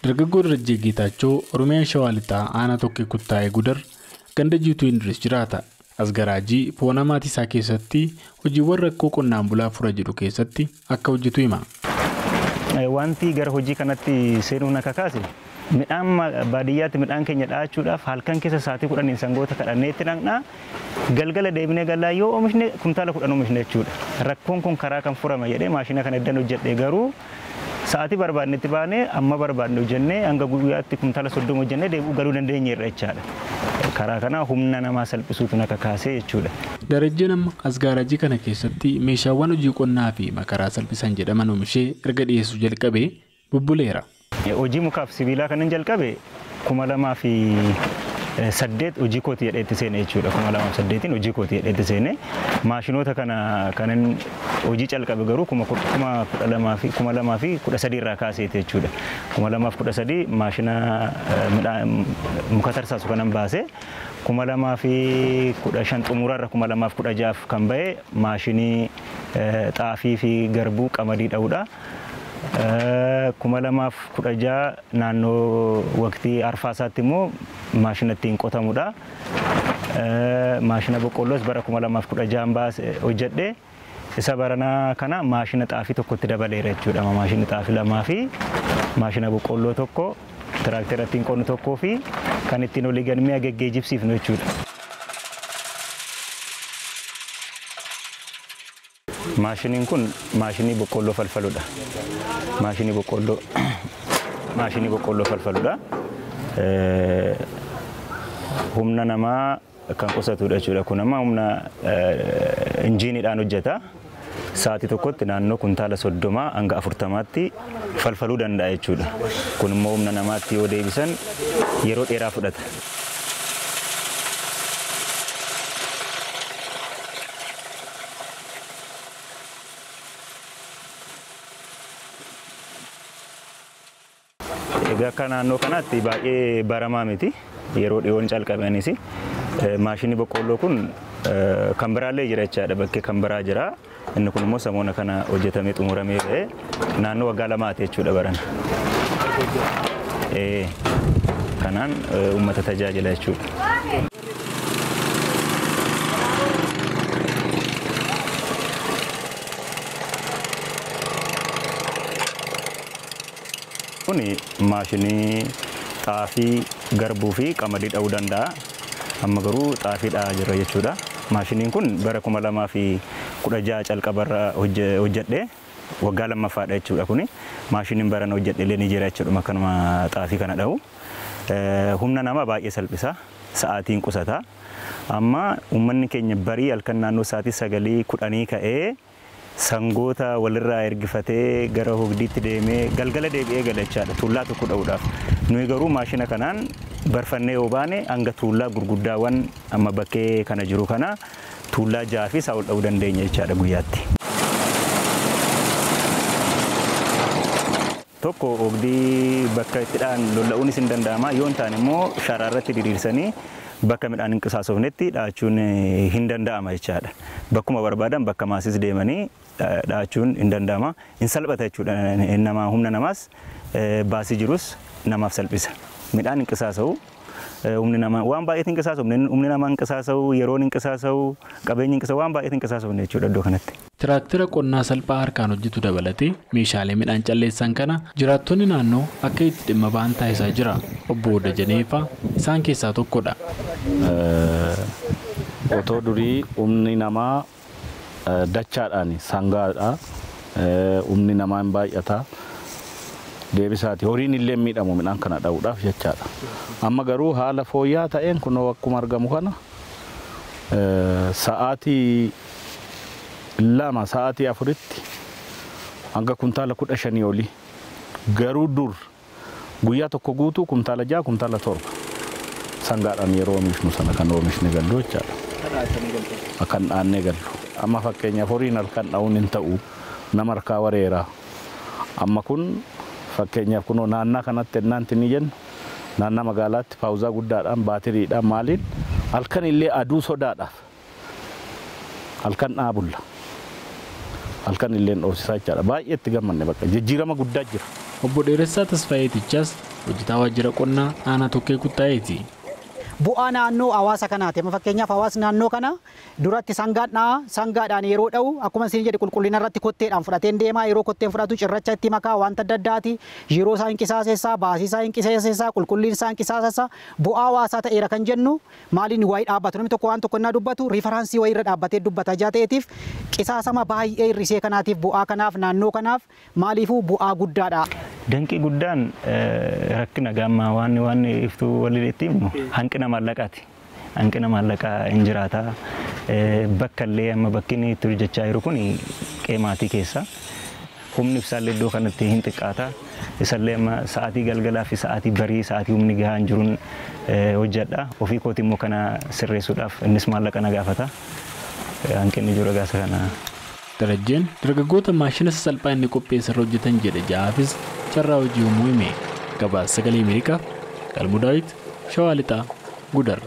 Dargaggoo Darajjee Geetaachoo Oromiyaa Shawaa Lixaa aanaa Tokkee Kuttaayee Gudar ganda Jiituu Indiris jiraata. As garaajii foona maatii isaa keessatti hojiiwwan rakkoo qonnaan bulaa fura jedhu keessatti akka hojjetu hima. Wanti gara hojii kanatti seenuun akka kaase midhaan baadiyyaatti midhaan keenya dha'achuudhaaf halkan keessa sa'aatii 10 sangoota kadhanneetti dhaqnaa galgala deebinee galaa yoo oomishne kumtaala 10 oomishne jechuudha. Rakkoon kun karaa kan furama jedhee maashina kana eddan hojjedhe garuu sa'aatii barbaadnetti baanee amma barbaadne hojjennee hanga guyyaatti kumtaala 30 hojjennee deebi'uu galuu dandeenyeerra jechaadha. Karaa kana humna namaa salphisuutu akka kaasee jechuudha. Darajjeen amma as gaaraajii kana keessatti meeshaawwan hojii qonnaa fi makaraa salphisan jedhaman oomishee erga dhiyeessuu jalqabee bubbuleera. Hojii mukaaf sibiilaa kanan jalqabe 2008 hojii kooti jedhee itti seene jechuudha. 2008 hojii kooti jedhee itti seene. Maashinoota kana kanan hojii calqabe garuu 2013 irraa kaaseeti jechuudha. 2013 maashina muka tarsaasu kanan baase 2015 xumurarra 2016 kan ba'e maashinii xaafii fi garbuu qamadii dha'uudha. 2016 naannoo waqtii arfaasaatti immoo maashina ittiin qotamudha. Maashina boqqolloos bara 2016 baase hojjedhe. Isa baranaa kana maashina xaafii tokkotti dabaleera jechuudha. Maashinni xaafii 2 fi maashina boqqolloo tokko tiraaktera ittiin qonnu tokkoo fi kan ittiin olii gad mi'a geggeejjibsiifnu jechuudha. Maashiniin kun maashinii boqqolloo falfaludha. Maashinii boqqolloo falfaludha. Humna namaa kan qusatudha jechuudha. Kun amma humna injiiniidhaan hojjeta. Sa'aatii tokkotti naannoo kuntaala 30 hanga 40tti falfaluu danda'a jechuudha. Kun immoo humna namaatti yoo deebisan yeroo dheeraa fudhata. Egaa akka naannoo kanaatti baay'ee baramaa miti. Yeroo dhiyoon calqabanis maashinni boqqolloo kun kan biraallee jira jechaadha. Bakkee kan biraa jira. Inni kun immoo samoona kana hojjetamee xumuramee ba'ee naannoo waggaa 2 jechuudha barana. Kanaan uummata tajaajila jechuudha. Kuni maashinii xaafii garbuu fi qamadii dha'uu danda'a. Amma garuu xaafii dha'aa jirra jechuudha. Maashiniin kun bara 2016 calqabarra hojjedhe waggaa 2ffaadha jechuudha kuni. Maashiniin barana hojjedhe illee ni jira jechuudha akkanuma xaafii kana dha'u. Humna namaa baay'ee salphisa. Sa'aatiin qusata. Amma uummanni keenya barii halkan naannoo sa'aatii 9 10 ka'ee sangoota walirraa ergifatee gara hogdiitti deemee galgala deebi'ee gala jechaadha tuullaa tokko dha'uudhaaf. Nuyi garuu maashina kanaan barfannee yoo baane hanga tuullaa gurguddaawwan amma bakkee kana jiru kana tuullaa 6 fi isaa ol dha'uu dandeenya jechaadha guyyaatti. Tokko hogdii bakka itti dha'an lolla'uunis hin danda'ama. Yoo hin taane immoo sharaa irratti diriirsanii bakka midhaan hin qisaasofnetti dha'achuun hin danda'ama jechaadha. Bakkuma barbaadan bakka maasis deemanii dha'achuun hin danda'ama. Hin salphata jechuudha. Nama humna namaas baasii jirus namaaf salphisa. Midhaan hin qisaasa'u. Humni namaa waan baay'eetiin hin qisaasofne, humni namaa hin qisaasa'u, yeroon hin qisaasa'u, qabeenyi hin qisaasa'u, waan baay'eetiin hin qisaasofne jechuudha iddoo kanatti. Tiraaktera qonnaa salphaa harkaan hojjetu dabalatee meeshaalee midhaan calleessan kana jiraattonni naannoo akka itti dhimma ba'an taasisaa jira. Obbo Dajaneefaa isaan keessaa tokkodha. Otoo durii humni namaa dachaadhaan sangaadha. Humni namaa hin baay'ata. Deebisaati horiin illee miidhamu midhaan kana dha'uudhaaf jechaadha. Amma garuu haala fooyya'aa ta'een kunoo akkuma argamu kana sa'aatii 2 sa'aatii 4tti hanga kuntaala 15 olii. Garuu dur guyyaa tokko guutuu kuntaala 6 kuntaala 7 sangaadhaan yeroo oomishnu sana kan oomishne gallu jechaadha. Akkan dhaannee gallu. Amma fakkeenyaaf horiin halkan dha'uun hin ta'u nama harkaa wareera. Amma kun fakkeenyaaf kunoo naannaa kanatti ennaanti ni jennu naannaa magaalaatti paawuzaa guddaadhaan baatiriidhaan maaliin halkan illee aduu sodaadhaaf halkan dhaabulla. Halkan illee dhoofsisaa jechaadha. Baay'ee itti gammanne bakka jijjiirama guddaa jira. Obbo Dheeressaa Tasfaayeetichaas hojjetaa waajjira qonnaa aanaa Tokkee Kuttaayeeti. Bu'aa naannoo hawaasa kanaati. Amma fakkeenyaaf hawaasni naannoo kana duratti sangaan dha'a. Sangaadhaan yeroo dha'u, akkuma isin jedhe, qulqullina irratti kotteedhaan fudhateen deema. Yeroo kotteen fudhatu cirracha itti makaa, wanta adda addaati. Yeroo isaa hin qisaasessaa, baasii isaa hin qisaasessaa, qulqullina isaa hin qisaasessaa. Bu'aa hawaasaa ta'eera kan jennu maaliin waayii dhaabbatu. Namni tokko waan tokko innaa dubbatu reference wayii irra dhaabbatee dubbata ijaa ta'eetiif qisaasama baay'ee hir'isee kanaatiif bu'aa kanaaf naannoo kanaaf maaliifuu bu'aa guddaadha. Danqii guddaan rakkina gaammaa waan iftuu waliin itti himnu hanqina maallaqaati. Hanqina maallaqaa hin jiraata. Bakka illee amma bakki inni itti hojjechaa jiru kun qe'ee maatii keessa. Humni ibsaallee iddoo kanatti hin xiqqaata. Isallee amma sa'aatii galgalaa fi sa'aatii barii, sa'aatii humni gahaa hin jiruun hojjedha. Ofii kooti immoo kana sirreessuudhaaf innis maallaqa na gaafata. Hanqinni jiru gaasa kana. Darajjeen dargaggoota maashina sasalphaa inni qopheessarra hojjetan jedhe ja'aafis carraa hojii uumuu hime. Gabaasa Sagalee Ameerikaaf Galmuu Daawit, Shawaa Lixaa, Gudarra.